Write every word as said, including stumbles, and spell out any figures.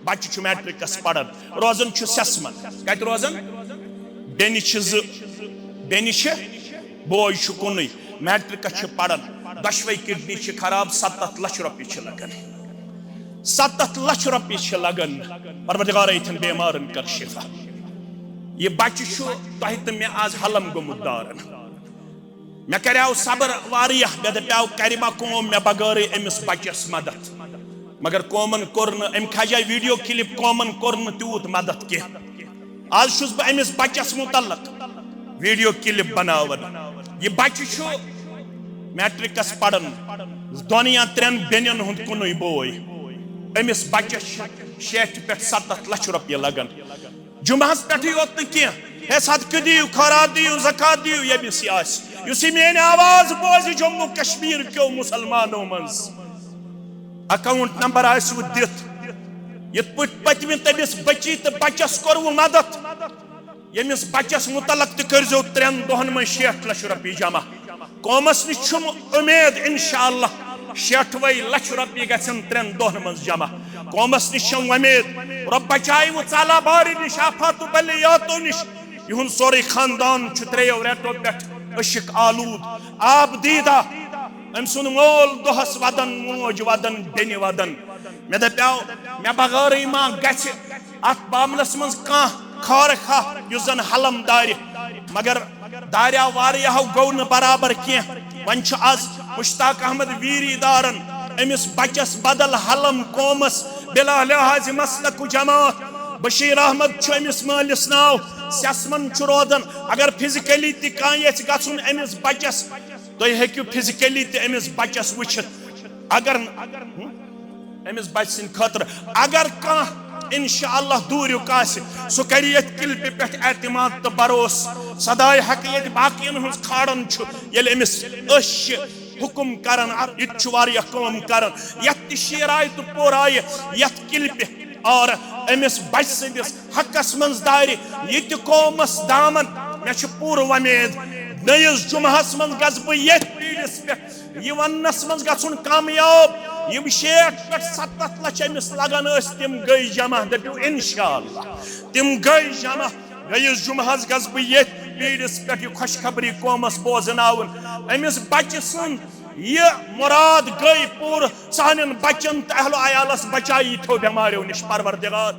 بچہِ چھُ میٹرکس پران، روزان چھُ سیسمن۔ کتہِ روزان؟ بیٚنہِ چھِ زٕ، بیٚنہِ چھِ، بوے چھُ کُنُے۔ میٹرکس چھِ پران، دۄشوے کڈنی چھِ خراب، ستتھ لچھ رۄپیہِ چھِ لگان۔ ستتھ لچھ رۄپیہِ چھِ لگان۔ پروردگارا، یِتھٮ۪ن بیمارن کر شفا۔ یہِ بچہِ چھُ تۄہہِ تہٕ مےٚ آز حلم گوٚمُت دارن۔ مےٚ کریاو صبر واریاہ، مےٚ دپیاو کرِ ما قوم مےٚ بغٲرٕے أمِس بچس مدد، مگر قومن کوٚر نہٕ۔ أمۍ کھجاے ویڈیو کلپ، قومن کوٚر نہٕ تیوٗت مدد کینٛہہ۔ آز چھُس بہٕ أمِس بچس متعلق ویڈیو کلپ بناوان۔ یہِ بچہِ چھُ میٹرکس پران، دۄن یا ترٛٮ۪ن بیٚنٮ۪ن ہُنٛد کُنُے بوے۔ أمِس بچس چھِ شیٹھِ پٮ۪ٹھ ستتھ لچھ رۄپیہِ لگان۔ جمعہس پٮ۪ٹھٕے یوت نہٕ کینٛہہ، ہے صدقہٕ دِیِو، خٲرات دِیِو، زکات دِیِو، ییٚمِس یہِ آسہِ، یُس یہِ میٲنۍ آواز بوزِ جموں کشمیر کیو مسلمانو منٛز۔ اکاؤنٹ نمبر آسِوٕ دِتھ، یِتھ پٲٹھۍ پٔتمہِ تٔمِس بچی تہٕ بچس کوٚروٕ مدد، ییٚمِس بچس متعلق تہِ کٔرۍزیو ترٛٮ۪ن دۄہن منٛز شیٹھ لچھ رۄپیہِ جمع۔ قومس نِش چھُم اُمید، انشاءاللہ، شیٹھوے لچھ رۄپیہِ گژھن ترٛٮ۪ن دۄہن منٛز جمع۔ قومس نِش چھم وۄمید، رۄب بچایہِ وۄنۍ ژالہ بارِ نِش، آفات و بلیاتو نِش۔ یِہُنٛد سورُے خاندان چھُ ترٛیٚیو رٮ۪تو پٮ۪ٹھ عشق آلوٗد، آب دیٖدہ۔ أمۍ سُنٛد مول دۄہس ودان، موج ودان، بیٚنہِ ودان۔ مےٚ دپیاو، مےٚ بغٲرٕے ما گژھِ اتھ معاملس منٛز کانٛہہ خارخواہ یُس زن حلم دارِ، مگر داریاو واریاہو گوٚو نہٕ برابر کینٛہہ۔ وۄنۍ چھُ از مشتاق احمد ویری دارن أمِس بچس بدل حلم قومس بلا لحاظ مسلک و جماعت۔ بشیر احمد چھُ أمِس مٲلِس ناو، سیسمن چھُ روزان۔ اگر فزیکلی تہِ کانٛہہ یژھِ گژھُن أمِس بچس، تُہۍ ہیٚکِو فزیکلی تہِ أمِس بچس وٕچھِتھ۔ اگر أمِس بچہِ سٕنٛدِ خٲطرٕ اگر کانٛہہ انشاءاللہ دوٗریُک آسہِ، سُہ کرِ ییٚتھۍ کلپہِ پٮ۪ٹھ اعتماد تہٕ بھروسہٕ۔ صداے حق ییٚتہِ باقین ہٕنٛز کھالان چھُ، ییٚلہِ أمِس أسۍ چھِ حُکُم کران، یہِ تہِ چھُ واریاہ کٲم کران۔ یتھ تہِ شعر آیہِ تہٕ پوٚر آیہِ یتھ کلپہِ، اور أمِس بچہِ سٕنٛدِس حقس منٛز دارِ یہِ تہِ قومس دامن۔ مےٚ چھِ پوٗرٕ وۄمید، نٔیِس جمعہس منٛز گژھٕ بہٕ ییٚتھۍ پیٖرِس پٮ۪ٹھ یہِ وننس منٛز گژھُن کامیاب، یِم شیٹھ پٮ۪ٹھ ستتھ لچھ أمِس لگان ٲسۍ، تِم گٔے جمع۔ دٔپِو انشاءاللہ، تِم گٔے جمع۔ نٔیِس جمعہس گژھٕ بہٕ ییٚتھۍ پیٖرِس پٮ۪ٹھ یہِ خۄشخبری قومس بوزناوُن۔ أمِس بچہِ سٕنٛز یہِ مُراد گٔے پوٗرٕ۔ سانٮ۪ن بچن تہٕ اہل و عیالس بچایہِ یِتھیو بٮ۪ماریو نِش پروردگار۔